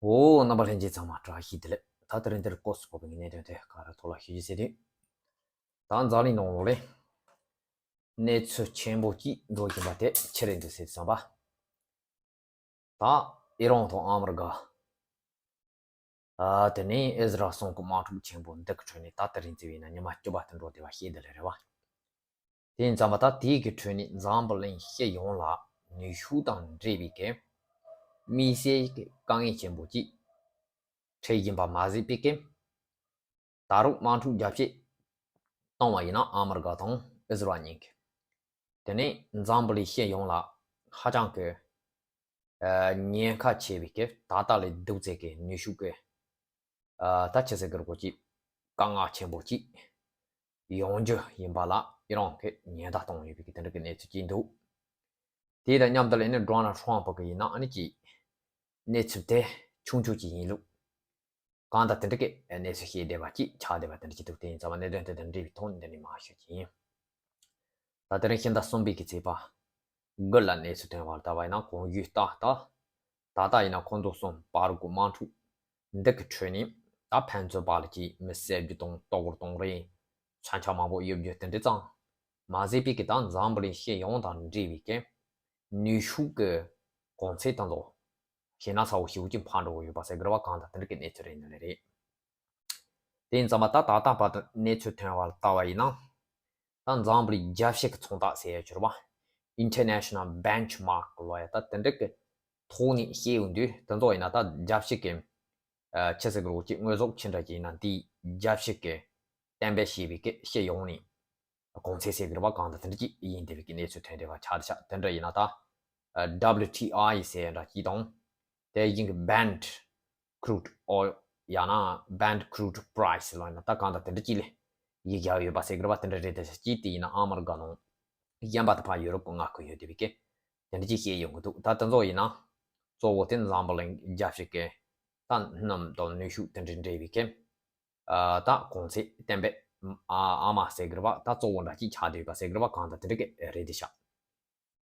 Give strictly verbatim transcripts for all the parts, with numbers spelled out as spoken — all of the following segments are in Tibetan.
འོ། རྣམ་པ་ལྷན་རྒྱས་ཚང་མ་བཀྲ་ཤིས་བདེ་ལེགས། ད་དེ་རིང་འདིར་སྐོར་སུ་ཕོག་པའི་གནད་དོན་དེ་ག་རེ་ཐོག་ལ་ཞུ་རྒྱུ་ཟེར་དུས། ད་འཛམ་གླིང་ནང་ལོགས་ལ་གནས་ཚུལ་ཆེན་པོ་གཅིག་འགྲོ་བཞིན་པ་དེ་ཆི་རེད་འདུག་ཟེར་དུས་ཙམ་པ། ད་ཨི་རན་དང་ཨ་མི་རི་ཀ། ཨ། དེ་ནས་ཨི་ཟི་རལ་གསུམ་གི་དམག་འཁྲུག་ཆེན་པོ་འདི་གི་ཁྲོད་ནས་ད་དེ་རིང་བརྩིས་པ་ཡིན་ན་ཉི་མ་བཅུ་པ་དེ་འགྲོ་བསྡད་པ་ཤེས་བདེ་ལེ་རེད་བ། དེ་ཡིན་ཙང་མ་ད་དེའི་གི་ཁྲོད་ནས་འཛམ་བུ་གླིང་སྤྱི་ཡོངས་ལ་ནུས་ཤུགས་དང་འབྲེལ་བའི་གི་དམིགས་བསལ་གྱི་དཀའ་ངལ་ཆེན་པོ་གཅིག་འཕྲད་བཞིན་པ་མ་ཟད་པའི་གི། ད་རུང་དམག་འཁྲུག་རྒྱ་བསྐྱེད་བཏང་བ་ཡིན་ན་ཨ་མི་རི་ཀ་དང་ཨི་ཟི་རལ་གཉིས་ཀྱི། དེ་ནས་འཛམ་བུ་གླིང་སྤྱི་ཡོངས་ལ་ཧ་ཅང་གི་ཨ། ཉེན་ཁ་ཆེ་བའི་གི་ད་ལྟ་ལས་སྡུག་ཙེ་གི་ནུས་ཤུགས་ཀྱི་ཨ། ད་ཆི་ཟེར་གི་རེད་གོ་ཅིག་དཀའ་ངལ་ཆེན་པོ་གཅིག་ཡོང་རྒྱུ་ཡིན་པ་ལ་ཨི་རན་གྱིས་ཉེན་བརྡ་བཏང་ཡོད་པའི་གི་དེ་འདྲ་གི་གནས་ཚུལ་གཅིག་འདུག་དེ་དང་མཉམ་དུ་ལ་ནི་ཌོ་ནལ་ཊམ་ཕ་གི་ཡིན་ན་ཨ་ནི་ཅིག་གནས་ཚུལ་དེ་ཆུང་ཆུང་ཅིག་ཡིན་ལུགས། གང་ལྟར་དེ་འདྲ་གི་གནས་ཚུལ་ཤེས་བདེ་བ་ཅིག་ཆགས་བདེ་བ་དེ་འདྲ་ཅིག་འདུག་དེ་ཡིན་ཙང་མ་གནད་དོན་དེ་དང་འབྲེལ་བའི་ཐོག་ནས་འདི་ནས་མར་ཞུ་གི་ཡིན། ད་དེ་རིང་ཕྱི་ཟླ་གསུམ་པའི་གི་ཚེས་པ་དགུ་ལ་གནས་ཚུལ་ཐོན་པར་ལྟ་བ་ཡིན་ན་གོང་ཞུས་ལྟར་ད། ད་ལྟ་ཡིན་ན་ཁོང་ཚོ་གསུམ་བར་གྱི་དམག་འཁྲུག་འདི་གི་ཁྲོད་ནས་ད་ཕན་ཚུན་བར་ལ་ཅིག་མི་བསད་རྒྱུ་དང་ལྟོ་གོས་གཏོང་རེས་མཚོན་ཆ་མང་པོ་གཡུག་རྒྱུ་དེ་འདྲ་ཙང་མ་ཟད་པའི་གི་ད་འཛམ་བུ་གླིང་སྤྱི་ཡོངས་དང་འབྲེལ་བའི་གི་ནུས་ཤུགས་ཀྱི་གོང་ཚད་དང་ལོ། ཞེ་ན་ཚ་བོ་ཞེ་པོ་ཅིག་འཕར་འགྲོ་གི་ཡོད་པ་ཟེར་གི་རེད་བ། གང་ལྟར་དེ་འདྲ་གི་གནས་ཚུལ་རེད་ནི་ལེ་རེད། དེ་ཡིན་ཙང་མ་ད་ད་ལྟ་བར་དུ་གནས་ཚུལ་ཐོན་པར་ལྟ་བ་ཡིན་ན། ད་འཛམ་བུ་གླིང་རྒྱལ་སྤྱི་གི་མཚོན་རྟགས་ཟེར་ཡ་ཅིག་ཡོད་རེད་བ། International Benchmark ལབ་ཡ་ད་དེ་འདྲ་གི་ཐོག་ནས་བཤད་ཡོང་དུས་དེ་ཚོ་ཡིན་ན་ད་རྒྱལ་སྤྱི་གི་ཨ། ཆི་ཟེར་གི་རེད་གོ་ཅིག་དངོས་ཟོག་ཅི་འདྲ་ཅིག་ཡིན་ན་དེའི་རྒྱལ་སྤྱི་གི་གཏན་འབེབས་བྱས་པའི་གི་སྤྱི་ཡོངས་ནས་གོང་ཚད་ཟེར་གི་རེད་བ། གང་ལྟར་དེ་འདྲ་ཅིག་ཡིན་བསྡད་པའི་གི་གནས་ཚུལ་ཐོན་བསྡད་པ་ཆགས་བསྡད་ཤག་དེ་འདྲ་ཡིན་ན་ད་ཨ། ཌབ་ལིའུ་ཊི་ཨའི་ཟེར་ཡ་འདྲ་ཅིག་དང་། དེ་བཞིན་གི་Brent crude oil ཡང་ན་Brent crude price ལབ་ཡིན་ན་ད་གང་ལྟར་དེ་འདྲ་ཅིག་ལ་ཡིག་བརྒྱབ་ཡོད་པ་ཟེར་གི་རེད་བ། དེ་འདྲ་རེད་དེ་ཤག་དེ་ཡིན་ན་ཨ་མི་རི་ཀ་ནང་གཞན་པ་དང་ཕར་ཡུ་རོབ་ཀྱི་མངའ་ཁུལ་ཡོད་བསྡད་པའི་གི་དེ་འདྲ་ཅིག་བཤད་ཡོང་གི་འདུག་ད་དེ་ཚོ་ཡིན་ན་གཙོ་བོ་དེ་འཛམ་བུ་གླིང་རྒྱལ་སྤྱི་གི་ད་སྣུམ་དང་ནུས་ཤུགས་དེ་འདྲ་འབྲེལ་བའི་གི་ཨ། ད་གོང་ཚད་གཏན་འབེབས་ཨ། ཨ་མ་ཟེར་གི་རེད་བ། ད་གཙོ་བོ་འདྲ་ཅིག་ཆགས་བསྡད་ཡོད་པ་ཟེར་གི་རེད་བ། གང་ལྟར་དེ་འདྲ་གི་རེད་དེ་ཤག་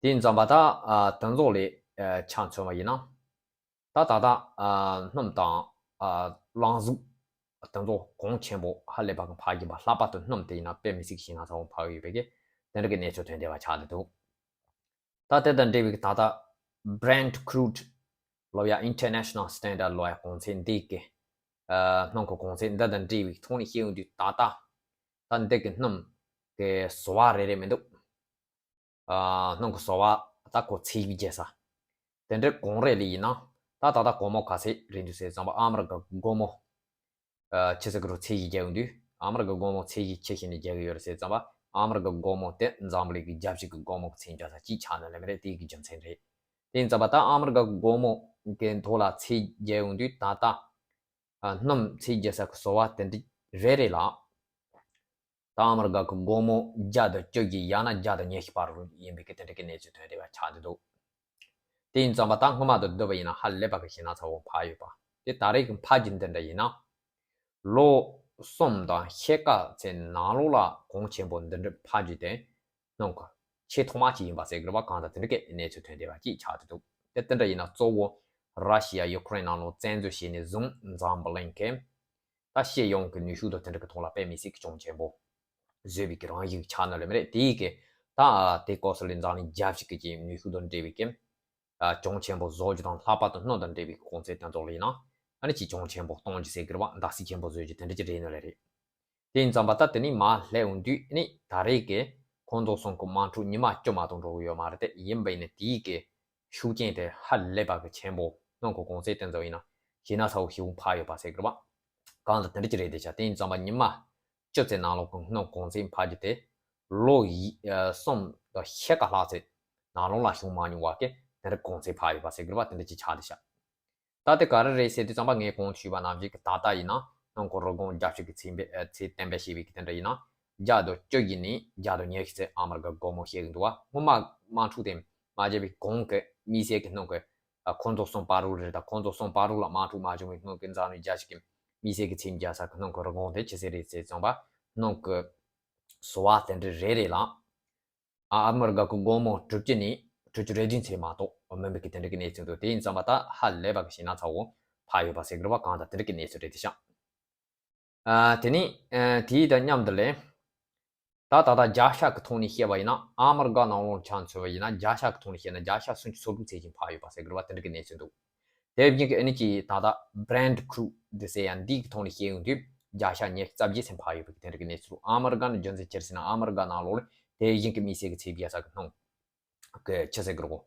དེ་ཡིན་ཙང་མ་ད་ཨ། དེ་ཚོ་ལ་ཨ། ཆ་མཚོན་པ་ཡིན་ན། ད་ད་ལྟ་ཨ། སྣུམ་དང་ཨ། རླངས་གཟུགས་དེ་ཚོ་གོང་ཆེན་པོ་ཧ་ལས་པ་གི་འཕར་གྱིན་པ། ལྷག་པར་དུ་སྣུམ་དེ་ཡིན་ན་དཔེ་མི་སྲིད་ཞེ་ན་ཚ་བོ་འཕར་ཡོད་པའི་གི་དེ་འདྲ་གི་གནས་ཚུལ་ཐོན་བསྡད་པ་ཆགས་བསྡད་འདུག་ད་དེ་དང་འབྲེལ་བའི་ད་ལྟ་Brent crude ལབ་ཡ་International Standard ལབ་ཡ་གོང་ཚད་འདི་གི་ཨ། སྣུམ་གི་གོང་ཚད་འདི་དང་འབྲེལ་བའི་ཐོག་ནས་བཤད་ཡོང་དུས་ད་ལྟ་ད་འདི་གི་སྣུམ་གི་བཟོ་བ་རེ་རེ་མི་འདུག་ཨ། སྣུམ་གི་བཟོ་བ་ད་ཁོ་ཚད་གཞི་རྒྱས་ས་དེ་འདྲའི་གོང་རེ་ལ་ཡིན་ན་ད་ད་ལྟ་སྒོར་མོ་ག་ཚད་རེད་འདུག་ཟེར་ཙམ་པ་ཨ་མི་རི་ཀ་སྒོར་མོ་ཨ། ཆི་ཟེར་གི་རེད། ཚད་གཞི་རྒྱག་ཡོང་དུས་ཨ་མི་རི་ཀ་སྒོར་མོ་ཚད་གཞི་ཆེ་ཤོས་ནས་རྒྱག་གི་ཡོད་རེད་ཟེར་ཙམ་པ་ཨ་མི་རི་ཀ་སྒོར་མོ་དེ་འཛམ་བུ་གླིང་གི་རྒྱལ་སྤྱི་གི་སྒོར་མོ་གི་ཚད་འཇལ་ས་གཅིག་ཆགས་ནི་ལེ་མི་རེད། དེ་གི་རྒྱུ་མཚན་རེད། དེ་ཡིན་ཙམ་པ་ད་ཨ་མི་རི་ཀ་སྒོར་མོ་གི་ཐོག་ལ་ཚད་རྒྱག་ཡོང་དུས་ད་ལྟ་ཨ། སྣུམ་ཚད་རྒྱག་ས་གི་བཟོ་བ་དེ་འདྲ་རེ་རེ་ལ་ད་ཨ་མི་རི་ཀ་གི་སྒོར་མོ་བརྒྱ་དང་བཅུ་བཞི་ཡང་ན་བརྒྱ་དང་ཉི་ཤུ་བར་དུ་ཡིན་པའི་གི་དེ་འདྲ་གི་གནས་ཚུལ་ཐོན་བསྡད་པ་ཆགས་བསྡད་འདུག་དེ་ཡིན་ཙམ་པ་ད་སྔོན་མ་དང་བསྡུར་བ་ཡིན་ན་ཧ་ལས་པ་གི་ཞེ་ན་ཚ་བོ་འཕར་ཡོད་པ། དེ་ད་རེས་ཀྱི་འཕར་རྒྱུ་འདི་འདྲ་ཡིན་ན། ལོ་གསུམ་དང་ཕྱེད་ཀ་ཚོའི་ནང་ལོགས་ལ་གོང་ཆེན་པོ་འདི་འདྲ་འཕར་རྒྱུ་དེ་སྣུམ་གི་ཆེས་ཐོག་མ་ཅིག་ཡིན་པ་ཟེར་གི་རེད་བ། གང་ལྟར་དེ་འདྲ་གི་གནས་ཚུལ་ཐོན་བསྡད་པ་ཅིག་ཆགས་བསྡད་འདུག་དེ་དེ་འདྲ་ཡིན་ན་གཙོ་བོ་ར་ཤི་ཡ་ཡུ་ཀེ་རེན་ནང་ལོགས་བཙན་འཛུལ་བྱས་ནས་བཟུང་འཛམ་བུ་གླིང་གི་ད་སྤྱི་ཡོངས་ཀྱི་ནུས་ཤུགས་དང་དེ་འདྲ་གི་ཐོག་ལ་དཔེ་མི་སྲིད་ཀྱི་གྱོང་ཆེན་པོ་བཟོས་པའི་གི་རང་བཞིན་ཆགས་ནི་ལེ་མི་རེད། དེ་ཡི་གི་ད་དེ་སྐབས་སུ་ལས་འཛམ་གླིང་རྒྱལ་སྤྱི་གི་ཀྱི་ནུས་ཤུགས་དང་འབྲེལ་བའི་གི་ཨ། གྱོང་ཆེན་པོ་བཟོ་རྒྱུ་དང་ལྷག་པར་དུ་སྣུམ་དང་འབྲེལ་བའི་གོང་ཚད་དེ་ཚོ་ལ་ཡིན་ན་ཨ་ནི་ཅིག་གྱོང་ཆེན་པོ་གཏོང་རྒྱུ་ཟེར་གི་རེད་བ། འདག་སེལ་ཆེན་པོ་བཟོ་རྒྱུ་དེ་འདྲ་ཅིག་རེད་ནི་ལེ་རེད། དེ་ཡིན་ཙམ་པ་ད་དེ་ནས་མར་སླེབས་ཡོང་དུས་ཨ་ནི་ད་རེས་ཀྱི་ཁོང་ཚོ་གསུམ་གི་དམག་འཁྲུག་ཉི་མ་བཅུ་མ་གཏོགས་འགྲོ་གི་ཡོད་མ་རེད་དེ། ཡིན་པ་ཡིན་ན་དེ་ཡི་གི་ཤུགས་རྐྱེན་དེ་ཧ་ལས་པ་གི་ཆེན་པོ། སྣུམ་གི་གོང་ཚད་དེ་ཚོ་ཡིན་ན་ཞེ་ན་ཚ་བོ་ཞེ་པོ་འཕར་ཡོད་པ་ཟེར་གི་རེད་བ། གང་ལྟར་དེ་འདྲ་ཅིག་རེད་དེ་ཤག་དེ་ཡིན་ཙམ་པ་ཉི་མ་བཅུ་ཙམ་ནང་ལོགས་གི་སྣུམ་གོང་ཚད་འཕར་རྒྱུ་དེ་ལོ་ཡི་ཨ། གསུམ་དང་ཕྱེད་ཀ་ལྷག་ཙམ་ནང་ལོགས་ལ་བྱུང་མ་མྱོང་བ་གི་དེ་འདྲ་གོང་ཚད་འཕར་ཡོད་པ་ཟེར་གི་རེད་བ། དེ་འདྲ་ཅིག་ཆགས་དེ་ཤག་ད་དེ་ག་རེ་རེད་ཟེར་དུས་ཙམ་པ་ངས་གོང་དུ་ཞུས་པ་ནང་བཞིན་གི་ད་ལྟ་ཡིན་ན་སྣུམ་གི་རིན་གོང་རྒྱ་ཆེ་གི་ཚད་འབེ་ཨ། ཚད་གཏན་འབེབས་བྱས་པའི་གི་དེ་འདྲ་ཡིན་ན་བརྒྱ་དང་བཅུ་བཞི་ནས་བརྒྱ་དང་ཉི་ཤུ་ཙམ་ཨ་མི་རི་ཀ་སྒོར་མོ་བཤད་གི་འདུག་བ། སྔོན་མ་དམག་འཁྲུག་དེ་མ་བྱས་པའི་གོང་གི་དམིགས་བསལ་གི་སྣུམ་གི་ཨ། ཁོང་ཚོ་གསུམ་བར་དུ་རེད། ད་ཁོང་ཚོ་གསུམ་བར་དུ་ལ་དམག་འཁྲུག་མ་བྱུང་བའི་སྔོན་གི་འཛམ་གླིང་རྒྱལ་སྤྱི་གི་དམིགས་བསལ་གི་ཚད་འཇལ་ས་གི་སྣུམ་གི་རིན་གོང་དེ་ཅི་ཟེར་རེད་ཟེར་ཙམ་པ་སྣུམ་གི་བཟོ་བ་དེ་འདྲ་རེ་རེ་ལ་ཨ། ཨ་མི་རི་ཀ་གི་སྒོར་མོ་དྲུག་ཅུ་ནས་དྲུག་ཅུ་རེ་བདུན་ཙམ་མ་གཏོགས་མིན་པའི་གི་དེ་འདྲ་གི་གནས་ཚུལ་འདུག་དེ་ཡིན་ཙམ་པ་ད་ཧ་ལས་པ་གི་ཞེ་ན་ཚ་བོ་ ཕར་ཡོད་པ་ཟེར་གི་རེད་བ། གང་ལྟར་དེ་འདྲ་གི་གནས་ཚུལ་རེད་དེ་ཤག་ཨ། དེ་ནས་ཨ། དེའི་དང་མཉམ་དུ་ལས། ད་ད་ལྟ་རྒྱ་ཤ་གི་ཐོག་ནས་བཤད་པ་ཡིན་ན། ཨ་མི་རི་ཀ་ནང་ལོགས་ཆ་མཚོན་པ་ཡིན་ན། རྒྱ་ཤ་གི་ཐོག་ནས་བཤད་ན་རྒྱ་ཤ་སུམ་ཅུ་སོ་དྲུག་ཚད་ཅིག་ཕར་ཡོད་པ་ཟེར་གི་རེད་བ། དེ་འདྲ་གི་གནས་ཚུལ་འདུག་དེ་བཞིན་གྱི་ཨ་ནི་ཅིག་ད་ལྟ་Brent crude དེ་ཟེར་ཡ་འདི་གི་ཐོག་ནས་བཤད་ཡོང་དུས། རྒྱ་ཤ་ཉི་ཤུ་རྩ་བརྒྱད་ཚད་ཕར་ཡོད་པའི་དེ་འདྲ་གི་གནས་ཚུལ་འདུག་ཨ་མི་རི་ཀ་ནི་རྒྱུ་མཚན་ཅི་རེད་ཟེར་ན། ཨ་མི་རི་ཀ་ནང་ལོགས་ལ་དེ་བཞིན་གྱི་དམིགས་བསལ་གྱི་ཚད་བརྒལ་ས་གི་སྣུམ་གི་ཆུ་ཚད་གི་རོ།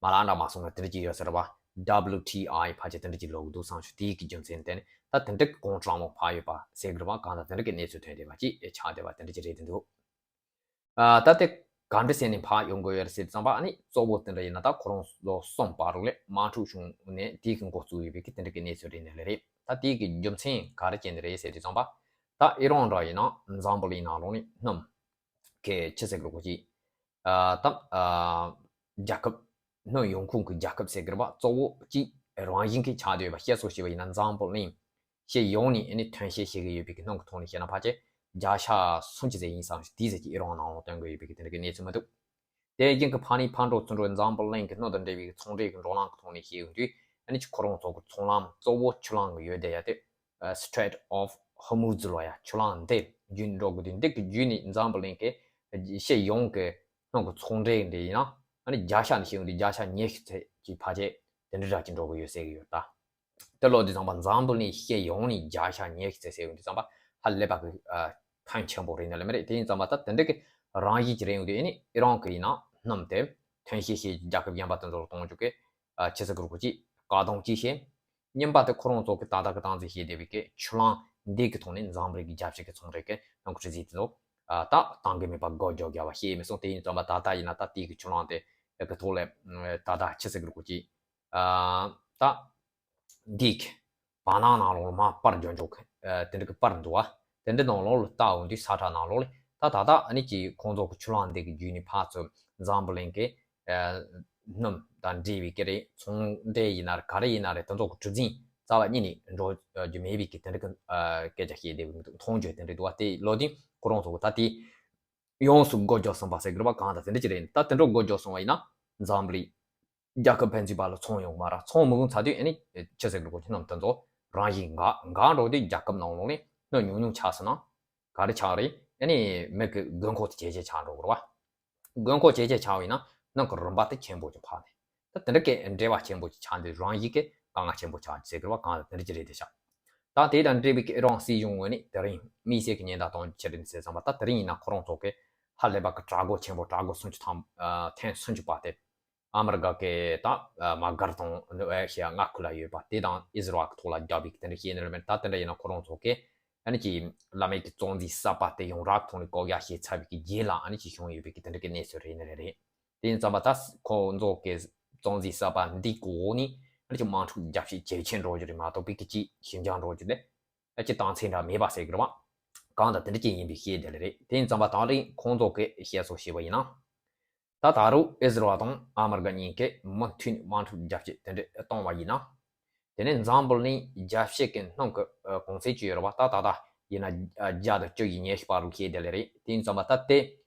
མ་ལ་འདྲ་མ་སོང་ན་དེ་འདྲ་ཅིག་ཡོད་ཟེར་བ། W T I ཕལ་ཆེར་དེ་འདྲ་ཅིག་ལོག་གི་འདུག་བསམ་བྱུང་། དེའི་གི་རྒྱུ་མཚན་དེ་ནི་ད་དེ་འདྲ་གི་གོང་གྲང་མོ་ཕར་ཡོད་པ་ཟེར་གི་རེད་བ། གང་ལྟར་དེ་འདྲ་གི་གནས་ཚུལ་ཐོན་བསྡད་པ་ཅིག་ཆགས་བསྡད་པ་དེ་འདྲ་ཅིག་རེད་དེ་འདུག་ཨ། ད་དེ་ག་འདྲ་ཟེར་ནས་ཕར་ཡོང་དགོས་ཡོད་རེད་ཟེར་དུས་ཙམ་པ། ཨ་ནི་གཙོ་བོ་དེ་འདྲ་ཡིན་ན། ད་ཁོ་རང་ལོ་གསུམ་བར་དུ་ལས་དམག་འཁྲུག་བྱུང་ནས་དེའི་གི་འགོ་བཙུགས་ཡོད་པའི་གི་དེ་འདྲ་གི་གནས་ཚུལ་རེད་ནི་ལས་རེད། ད་དེའི་གི་རྒྱུ་མཚན་ག་རེ་བྱས་ནས་རེད་ཟེར་དུས་ཙམ་པ། ད་ཨི་རན་འདྲ་ཡིན་ན་འཛམ་བུ་གླིང་ནང་ལོགས་ནས་སྣུམ་གི་ཆུ་ཚད་གི་སྒོ་ཅིག་ཨ། ད་ཨ། རྒྱལ་ཁབ་སྣུམ་ཡོང་ཁུངས་ཀྱི་རྒྱལ་ཁབ་ཟེར་གི་རེད་བ། གཙོ་བོ་གཅིག་རང་བཞིན་གྱིས་ཆགས་བསྡད་ཡོད་པ་བཤད་སྲོལ་བྱས་པ་ཡིན་ན། འཛམ་བུ་གླིང་སྤྱི་ཡོངས་ནས་ཨ་ནི་ཐོན་སྐྱེད་བྱེད་ཀྱི་ཡོད་པའི་གི་སྣུམ་གྱི་ཐོག་ནས་བཤད་ན། ཕལ་ཆེར་བརྒྱ་ཆ་སུམ་ཅུ་ཙམ་ཡིན་བསམ་བྱུང་། དེ་ཙམ་གྱིས་ཨི་རན་ནང་ལ་བཏོན་དགོས་ཡོད་པའི་གི་དེ་འདྲ་གི་གནས་ཚུལ་མི་འདུག་དེ་རྒྱུན་གྱི་ཕ་ནི་ཕར་འགྲོ་ཚུར་འགྲོ་འཛམ་བུ་གླིང་གི་སྣུམ་དང་འབྲེལ་བའི་གི་ཚོང་འབྲེལ་གྱི་འགྲོ་ལམ་གྱི་ཐོག་ནས་བཤད་ཡོང་དུས། ཨ་ནི་ཁོ་རང་ཚོ་གི་ཚོང་ལམ་གཙོ་བོ་ཆུ་ལམ་གི་ཡོད་བསྡད་ཡ་དེ། ཨ། Strait of Hormuz ལབ་ཡ་ཆུ་ལམ་འདི་བརྒྱུད་འགྲོ་དགོས་དུས། འདི་གི་བརྒྱུད་ནས་འཛམ་བུ་གླིང་གི་སྤྱི་ཡོངས་ཀྱི་སྣུམ་གྱི་ཚོང་འབྲེལ་འདི་ཡིན་ན། ཨ་ནི་བརྒྱ་ཆ་ནས་བཤད་ཡོང་དུས་བརྒྱ་ཆ་ཉི་ཤུ་ཙམ་གྱི་ཕལ་ཆེར་དེ་འདྲ་འདྲ་ཅིག་འགྲོ་གི་ཡོད་ཟེར་གི་ཡོད་ད། དེ་ལོ་དུས་ཙམ་པ་འཛམ་བུ་གླིང་སྤྱི་ཡོངས་ནས་བརྒྱ་ཆ་ཉི་ཤུ་ཙམ་ཟེར་ཡོང་དུས་ཙམ་པ། ཧ་ལས་པ་གི་ཨ། ཕོན་ཆེན་པོ་རེད་ནི་ལས་མ་རེད། དེ་ཡིན་ཙམ་པ་ད་དེ་འདྲ་གི་རང་བཞིན་གྱི་རེད་ཡོང་དུས། ཨ་ནི་ཨི་རན་གི་ཡིན་ན་སྣུམ་དེ་ཐོན་སྐྱེད་བྱེད་རྒྱལ་ཁབ་གཞན་པ་དེ་ཚོར་གཏོང་རྒྱུ་གི་ཨ། ཆུ་ཚད་གི་རོ་ཅིག་བཀག་སྡོམ་ཅིག་བྱས། གཉིས་པ་དེ་ཁོ་རང་ཚོ་གི་ད་ལྟ་གི་སྟངས་འཛིན་བྱེད་བསྡད་པའི་གི་ཆུ་ལམ་འདི་གི་ཐོག་ནས་འཛམ་བུ་གླིང་གི་རྒྱལ་སྤྱི་གི་ཚོང་འབྲེལ་གི་སྣུམ་གྱི་རིགས་དེ་ཚོ་ཨ། ད་བཏང་གི་མེད་པ་འགོག་རྒྱག་རྒྱུ་བ་བྱས་མི་སོང་། དེ་ཡིན་ཙམ་པ་ད་ལྟ་ཡིན་ན་ད་དེ་གི་ཆུ་ལམ་དེ་གི་ཐོག་ལས་ད་ལྟ་ཆུ་ཚད་གི་རོ་ཅིག་ཨ། ད་འདི་གི་བར་སྣང་ནང་ལོགས་ལ་མར་སྤར་རྒྱུ་འཇོག་གི་ཨ། དེ་འདྲ་གི་སྤར་འདུག་བ། དེ་འདྲ་ནང་ལོགས་ལ་ལྟ་འོང་དུས་ས་ཁྲ་ནང་ལོགས་ལ་ད་ད་ལྟ་ཨ་ནི་ཅིག་ཁོང་ཚོ་གི་ཆུ་ལམ་འདི་གི་བརྒྱུད་ནས་ཕར་ཚུར་འཛམ་བུ་གླིང་གི་ཨ། སྣུམ་དང་འབྲེལ་བའི་གི་རེད། ཚོང་འབྲེལ་ཡིན་ན་རེད། ག་རེ་ཡིན་ན་རེད། དེ་ཚོ་གི་གྲུ་གཟིངས་རྩ་བ་ཉིད་ནས་འགྲོ་རྒྱུ་མེད་པའི་གི་དེ་འདྲ་གི་ཨ། སྐད་ཆ་བཤད་བསྡད་པའི་མཐོང་རྒྱུ་དེ་འདྲ་འདུག་བ། དེ་ལོ་དུས་ཁོ་རང་ཚོ་གི་ད་དེ་ཡོངས་སུ་འགོག་རྒྱག་སོང་བ་ཟེར་གི་རེད་བ། གང་ལྟར་དེ་འདྲ་ཅིག་རེད། ད་དེ་འདྲ་འགོག་རྒྱག་སོང་བ་ཡིན་ན་འཛམ་བུ་གླིང་རྒྱལ་ཁབ་ཕན་ཚུན་བར་ལ་ཚོང་ཡོང་གི་མ་རེད། ཚོང་མི་ཡོང་ཚར་དུས་ཨ་ནི་ཆུ་ཚད་གི་སྒོ་ཅིག་སྣུམ་དེ་ཚོ་རང་བཞིན་འགག་འགག་འགྲོ་དུས་རྒྱལ་ཁབ་ནང་ལོགས་ནས་སྣུམ་ཉུང་ཉུང་ཆགས་སོང་ན་ག་རེ་ཆགས་རེད། ཨ་ནི་མི་གི་དགོས་མཁོ་དེ་ཇེ་ཆེ་ཆགས་འགྲོ་གི་རེད་བ། དགོས་མཁོ་ཇེ་ཆེ་ཆགས་པ་ཡིན་ན་སྣུམ་གི་རིན་པ་དེ་ཆེན་པོ་ཅིག་འཕར་ནས། ད་དེ་འདྲ་གི་འབྲེལ་བ་ཆེན་པོ་ཅིག་ཆགས་འདུག་རང་བཞིན་གི་དཀའ་ངལ་ཆེན་པོ་ཆགས་ཟེར་གི་རེད་བ། གང་ལྟར་དེ་འདྲ་ཅིག་རེད་དེ་ཤག་ད་དེ་དང་འབྲེལ་བའི་ཨི་རན་སྲིད་གཞུང་ངོས་ནས་དེ་རིང་དམིགས་བསལ་གྱི་ཉེན་བརྡ་གཏོང་རྒྱུ་ཆི་རེད་ཟེར་ཙམ་པ། ད་དེ་རིང་ཡིན་ན་ཁོ་རང་ཚོ་གི་ཧ་ལས་པ་གི་དྲག་རྒོལ་ཆེན་པོ། དྲག་རྒོལ་སུམ་ཅུ་ཐམ་ཨ། ཐེངས་སུམ་ཅུ་པ་དེ་ཨ་མི་རི་ཀ་གི་ད་ཨ། དམག་སྒར་དང་ནུབ་ཨེ་ཤི་ཡ་མངའ་ཁུལ་ལ་ཡོད་པ་དེ་དང་ཨི་ཟི་རལ་གི་ཐོག་ལ་རྒྱག་པའི་གི་དེ་འདྲ་བཤད་ནི་རེད་མེད། ད་དེ་འདྲ་ཡིན་ན་ཁོ་རང་ཚོ་གི་ཨ་ནི་ཅིག་བླ་མེད་ཀྱི་རྩ་འཛིན་གསར་པ་དེ་ཡང་རག་ཐོག་ནས་བཀག་ཡ་བྱས་ཚར་བའི་གི་རྗེས་ལ་ཨ་ནི་ཅིག་བྱུང་ཡོད་པའི་གི་དེ་འདྲ་གི་གནས་ཚུལ་རེད་ནི་རེད། དེ་ཡིན་ཙམ་པ་ད་ཁོ་ཚོ་གི་རྩ་འཛིན་གསར་པ་འདི་གི་འོག་ནས་ཨ་ནི་ཅིག་དམག་འཁྲུག་རྒྱ་ཆེ་ཇེ་ཆེར་འགྲོ་རྒྱུ་རེད་མ་གཏོགས་པའི་གི་ཅིག་ཞི་འཇགས་འགྲོ་རྒྱུ་དེ་ཨ་ཅིག་གཏོང་ཚད་འདྲ་མེད་པ་ཟེར་གི་རེད་བ། གང་ལྟར་དེ་འདྲ་ཅིག་ཡིན་པའི་བཤད་དེ་ལ་རེད། དེ་ཡིན་ཙམ་པ་དེ་རིང་ཁོང་ཚོ་གི་བཤད་སྲོལ་བྱས་པ་ཡིན་ན། ད་ད་རུང་ཨི་ཟི་རལ་དང་ཨ་མི་རི་ཀ་གཉིས་ཀས་མུ་མཐུད་དམག་འཁྲུག་རྒྱ་སྐྱེད་དེ་འདྲ་གཏོང་བ་ཡིན་ན། དེ་ནས་འཛམ་བུ་གླིང་རྒྱལ་སྤྱི་གི་སྣུམ་གི་ཨ། གོང་ཚད་ཅིག་ཡོད་རེད་བ། ད་ད་ལྟ་ཡིན་ན་ཨ། བརྒྱ་དང་བཅུ་བཞི་ཉི་ཤུ་བར་དུ་བཤད་དེ་ལ་རེད། དེ་ཡིན་ཙམ་པ་ད་དེ་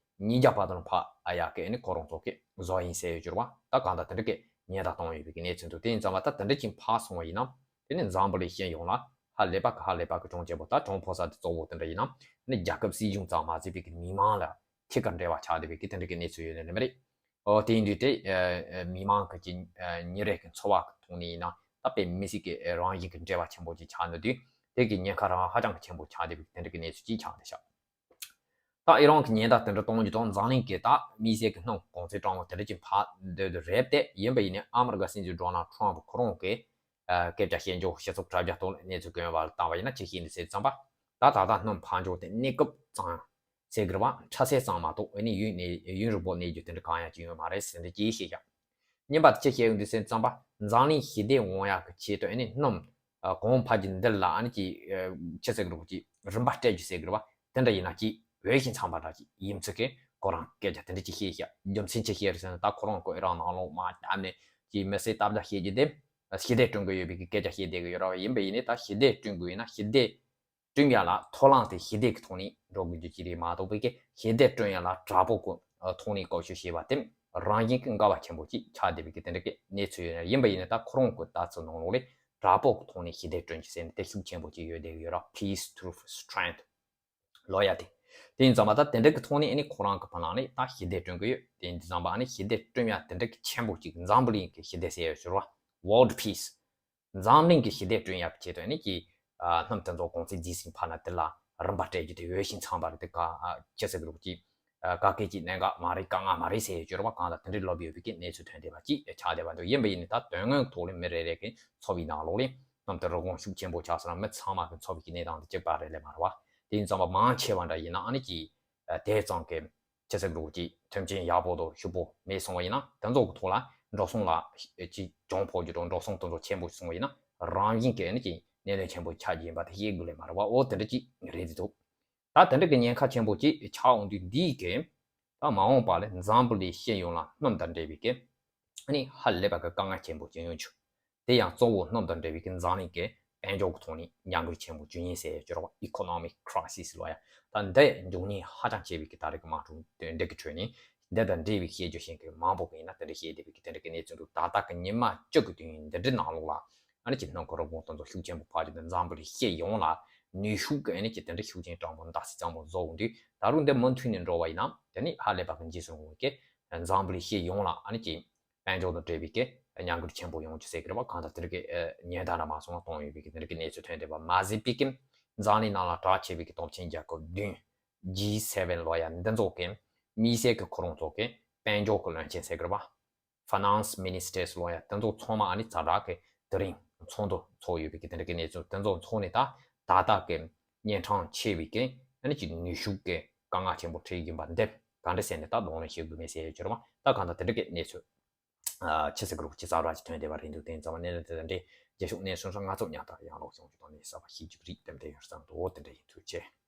ཉིས་བརྒྱ་བར་དུ་ཕར་ཨ། ཡར་གི་ཨ་ནི་ཁོ་རང་ཚོ་གི་བཟོ་ཡིན་ཟེར་ཡོད་རེད་བ། ད་གང་ལྟར་དེ་འདྲ་གི་ཉེན་བརྡ་གཏོང་ཡོད་པའི་གི་གནས་ཚུལ་འདུག་དེ་ཡིན་ཙམ་པ་ད་དེ་འདྲ་ཅིག་ཕར་སོང་བ་ཡིན་ན། དེ་ནི་འཛམ་བུ་གླིང་སྤྱི་ཡོངས་ལ་ཧ་ལས་པ་གི་ཧ་ལས་པ་གི་གྲོང་ཁྱེར་པོ། ད་གྲོང་ཕོ་གསར་དེ་གཙོ་བོ་དེ་འདྲ་ཡིན་ན། ཨ་ནི་རྒྱལ་ཁབ་སྲིད་གཞུང་ཙམ་མ་ཟད་པའི་གི་མི་མང་ལ་ཐད་ཀར་འབྲེལ་བ་ཆགས་བསྡད་པའི་གི་དེ་འདྲ་གི་གནས་ཚུལ་ཡོད་ནི་རེད་མ་རེད། ཨོ། དེ་ཡིན་དུས་དེ་ཨ། མི་མང་གི་ཅིག་ཨ། ཉིན་རེ་གི་འཚོ་བ་གི་ཐོག་ནས་ཡིན་ན་ད་དཔེ་མི་སྲིད་ཀྱི་རང་བཞིན་གྱི་འབྲེལ་བ་ཆེན་པོ་ཅིག་ཆགས་ནས་དུས། དེ་གི་ཉེན་ཁ་རང་ཧ་ཅང་གི་ཆེན་པོ་ཆགས་བསྡད་པའི་དེ་འདྲ་གི་གནས་ཚུལ་ཅིག་ཆགས་བསྡད་ཤག་ད་ཨི་རན་གྱི་ཉེན་བརྡ་དེ་འདྲ་གཏོང་རྒྱུ་དང་། འཛམ་གླིང་གི་ད་དམིགས་བསལ་གྱི་སྣུམ་གོང་ཚད་གྲང་མོ་དེ་འདྲ་ཅིག་ཕར་སྡོད་དུ་རེད་དེ། ཡིན་པ་ཡིན་ནའི་ཨ་མི་རི་ཀ་སྲིད་འཛིན་ཌོ་ནལ་ཊམ་ཕ་ཁོ་རང་གིས་ཨ། སྐད་ཆ་བཤད་རྒྱུ། སྤྱི་ཚོགས་དྲ་རྒྱ་ཐོག་ལ་གནས་ཚུལ་བཀོད་པ་ལ་བལྟས་པ་ཡིན་ན་ཅི་བཤད་འདུག་ཟེར་ཙམ་པ། ད་ད་ལྟ་སྣུམ་ཕར་འགྱོ་དེ་གནས་སྐབས་ཙམ་ཟེར་གི་རེད་བ། འཕྲལ་སེལ་ཙམ་མ་གཏོགས་ཨ་ནི་ཡུན་གནས། ཡུན་རིང་པོ་གནས་རྒྱུ་དེ་འདྲ་གང་ཡང་ཅིག་ཡོད་མ་རེད་ཟེར་འདི་ཅིག་བཤད་ཤག་གཉིས་པ་དེ་ཅི་བཤད་ཡོང་དུས་ཟེར་ཙམ་པ། འཛམ་གླིང་ཞི་བདེ་ཡོང་ཡག་གི་ཆེད་དུ་ཨ་ནི་སྣུམ་ཨ། གོང་འཕེལ་རྒྱུ་འདི་ལ་ཨ་ནི་ཅིག་ཨ། ཆི་ཟེར་གི་རེད། ཅིག་རིམ་པ་སྤྲད་རྒྱུ་ཟེར་གི་རེད་བ། དེ་འདྲ་ཡིན་ན་ཅིག་འོས་ཤིང་འཚམས་པ་འདྲ་ཅིག་ཡིན་ཚུལ་གི་ཁོ་རང་སྐད་ཆ་དེ་འདྲ་ཅིག་བཤད་ཤག་རྒྱུ་མཚན་ཅི་བཤད་རེད་ཟེར་ན། ད་ཁོ་རང་ཁོ་ཨི་རན་ནང་ལོགས་མར་བཏབ་ནས་ཅིག་མི་སེར་སྟབས་བདེ་བྱེད་རྒྱུ་དེ་ཞི་བདེ་བསྐྲུན་གི་ཡོད་པའི་གི་སྐད་ཆ་བཤད་བསྡད་གི་ཡོད་རེད་བ། ཡིན་པ་ཡིན་ནའི་ད་ཞི་བདེ་བསྐྲུན་དགོས་ཡིན་ན་ཞི་བདེ་བསྐྲུན་ཡ་ལ་ཐོ་རངས་དེ་ཞི་བདེ་གི་ཐོག་ནས་འགྲོ་དགོས་རྒྱུ་ཅིག་རེད་མ་གཏོགས་པའི་གི་ཞི་བདེ་བསྐྲུན་ཡ་ལ་དྲག་པོ་གི་ཐོག་ནས་བཀོལ་སྤྱོད་བྱས་པ་དེ་རང་བཞིན་གྱི་འགལ་བ་ཆེན་པོ་ཅིག་ཆགས་བསྡད་པའི་གི་དེ་འདྲ་གི་གནས་ཚུལ་ཡོད་ནས། ཡིན་པ་ཡིན་ནའི་ད་ཁོ་རང་གི་ལྟ་ཚུལ་ནང་ལོགས་ལས་ དྲག་པོ་གི་ཐོག་ནས་ཞི་བདེ་བསྐྲུན་གྱི་ཟེར་ནས་དེ་ཤུགས་ཆེན་པོ་ཅིག་ཡོད་བསྡད་ཀྱི་ཡོད་ར། Peace through strength ལོ་ཡ་དེ། དེ་ཡིན་ཙང་མ་ད་དེ་འདྲ་གི་ཐོག་ནས་ཨ་ནི་ཁོ་རང་གི་བར་ལ་ནི་ད་ཞི་བདེ་བསྐྲུན་གྱི་ཡོད། དེ་ཡིན་ཙང་མ་ཨ་ནི་ཞི་བདེ་བསྐྲུན་ཡ་དེ་འདྲ་གི་ཆེན་པོ་ཅིག་འཛམ་བུ་གླིང་གི་ཞི་བདེ་ཟེར་ཡ་ཡོད་ཟེར་བ། World peace འཛམ་གླིང་གི་ཞི་བདེ་བསྐྲུན་ཡག་གི་ཆེད་དུ་ནི་ཀྱི། ཨ། གནམ་དེ་ཚོ་གོང་ཚད་རྫིག་ཟིན་ཕ་ན་དེ་ལ་རིམ་པ་སྤྲད་རྒྱུ་དེ་འོས་ཤིང་འཚམས་པ་རེད་དེ་ག་ཨ། ཅི་ཟེར་གི་རུག་ཅི། ཨ། ག་གེ་ཅི་གནད་འགག་མ་རེད། དཀའ་ངལ་མ་རེད་ཟེར་ཡོད་ཅོར་བ་གང་ལ་དེ་འདྲའི་ལོབ་ཡོད་པའི་གི་གནས་ཚུལ་ཐོན་བསྡད་པ་ཅི་ཆགས་བསྡད་པ་འདུག་ཡིན་པ་ཡིན་ནི་ད་དོན་དངོས་ཐོག་ལ་མི་རེ་རེ་གི་འཚོ་བའི་ནང་ལོགས་ལ་གནམ་དེ་རི་གོང་ཤུགས་ཆེན་པོ་ཆགས་སོང་ན་མི་ཚང་མ་གི་འཚོ་བའི་གི་གནས་སྟངས་དེ་གཅིག་པ་རེད་ལས་མ་རེད་བ། དེ་ཡིན་ཙང་བ་མང་ཆེ་བ་འདྲ་ཡིན་ན་ཨ་ནི་ཀྱི། ཨ། དེ་ཙང་གི། ཅི་ཟེར་འགྲོ་གི་ཅི་མཐུན་རྐྱེན་ཡག་པོ་དང་ཕྱུག་པོ་མེད་སོང་བ་ཡིན་ན་དེ་ཚོ་གི་ཐོག་ལ་འགྲོ་སོང་ལ་ཅི་གྱོང་ཕོག་རྒྱུ་དང་འགྲོ་སོང་དེ་ཚོ་ཆེན་པོ་སོང་བ་ཡིན་ན་རང་བཞིན་གྱི་ཨ་ནི་ཅི་གནད་དོན་ཆེན་པོ་ཆགས་ཀྱི་ཡིན་པ་དེ་ཤེས་དགོས་ལེ་མ་རེད་བ། འོ་དེ་འདྲ་ཅི་རེད་དེ་འདུག་ད་དེ་འདྲ་གི་ཉེན་ཁ་ཆེན་པོ་ཅི་ཆགས་འོང་དུས་འདིའི་གི་ད་མ་འོངས་པ་ལ་འཛམ་བུ་གླིང་སྤྱི་ཡོངས་ལ་གནམ་དང་འབྲེལ་བའི་གི་ཨ་ནི་ཧ་ལས་པ་གི་དཀའ་ངལ་ཆེན་པོ་ཅི་ཡོང་ཆུ། དེ་ཡང་གཙོ་བོ་གནམ་དང་འབྲེལ་བའི་གི་འཛམ་གླིང་གི་དཔལ་འབྱོར་གྱི་ཐོག་ནས་མྱ་ངན་ཆེན་པོ་བྱུང་ཡིན་ཟེར་ཡོད་ཅོར་བ། Economic crisis ལོ་ཡ། ད་འདི་མགྱོགས་ཉེས་ཧ་ཅང་ཆེ་བའི་གི་ད་རེས་ཀྱི་དམག་འཁྲུག་དོན་འདི་གི་ཁྲོད་ནས་འདི་དང་འབྲེལ་བའི་ཤེས་རྒྱུ་ཞིག་གི་མང་པོ་གི་ཡིན་ན་དེ་འདྲ་ཤེས་བསྡད་པའི་གི་དེ་འདྲ་གི་གནས་ཚུལ་འདུག་ད་ལྟ་གི་ཉི་མ་བཅུ་གི་དུས་ཡུན་འདི་འདྲའི་ནང་ལོགས་ལ་ཨ་ནི་ཅི་སྣུམ་གི་རིན་གོང་དེ་ཚོ་ཤུགས་ཆེན་པོ་འཕར་རྒྱུ་དང་འཛམ་བུ་གླིང་སྤྱི་ཡོངས་ལ་ནུས་ཤུགས་གི་ཨ་ནི་ཅི་དེ་འདྲ་ཤུགས་ཆེན་དྲག་པོ་འདའ་སི་ཙམ་པོ་བཟོ་འོང་དུས་ད་རུང་འདི་མུ་མཐུད་ནས་འགྲོ་བ་ཡིན་ན་དེ་ནི་ཧ་ལས་པ་གི་འཇིགས་སུ་རུང་བའི་གི་འཛམ་བུ་གླིང་སྤྱི་ཡོངས་ལ་ཨ་ནི་ཅི། དཔལ་འབྱོར་དང་འབྲེལ་བའི་གི་མྱ་ངན་ཆེན་པོ་ཡོང་རྒྱུ་ཟེར་གི་རེད་བ། གང་ལྟར་དེ་འདྲ་གི་ཉེན་བརྡ་འདྲ་མ་སོང་ན་གཏོང་ཡོད་པའི་གི་དེ་འདྲ་གི་གནས་ཚུལ་ཐོན་བསྡད་པ་མ་ཟད་པའི་གི་འཛམ་གླིང་ནང་ལ་གྲགས་ཆེ་བའི་གི་སྟོབས་ཆེན་རྒྱལ་ཁབ་བདུན་G seven ལོ་ཡ་འདི་ཚོ་གི་དམིགས་བསལ་གི་ཁོ་རང་ཚོ་གི་དཔལ་འབྱོར་གི་བློན་ཆེན་ཟེར་གི་རེད་བ། Finance ministers ལོ་ཡ་དེ་ཚོ་ཚང་མ་ཨ་ནི་ཛ་དྲག་གི་དེ་རིང་ཚོགས་འདུ་ཚོགས་ཡོད་པའི་གི་དེ་འདྲ་གི་གནས་ཚུལ་དེ་ཚོ་ཚོགས་ནས་ད་ད་ལྟ་གི་གཉན་འཕྲང་ཆེ་བའི་གི་ཨ་ནི་ཅིག་ནུས་ཤུགས་གི་དཀའ་ངལ་ཆེན་པོ་འཕྲད་ཡིན་པ་འདི་ག་འདྲ་ཟེར་ནས་ད་གདོང་ལེན་བྱེད་དགོས་མེད་ཟེར་ཡོད་ཅོར་བ། ད་གང་ལྟར་དེ་འདྲ་གི་གནས་ཚུལ། ཨ། ཆི་ཟེར་གི་རུག་ཅི་ཙག་ར་ཅིག་ཐོན་བསྡད་པ་རེད་འདུག་དེ་ཙམ་གནས་ལ་དེ་འདྲའི་རྒྱལ་ཤོག་གནས་སོང་ས་ང་ཚོ་ཉག་ཐག་ཡང་ལོག་བྱུང་ཆུ་དང་ནས་གསར་པ་ཤེས་རྒྱུ་རིགས་དེ་འདྲ་ཡོད་ཙང་དུ་འོ་དེ་འདྲ་ཡིན་ཐུགས་རྗེ་ཆེ།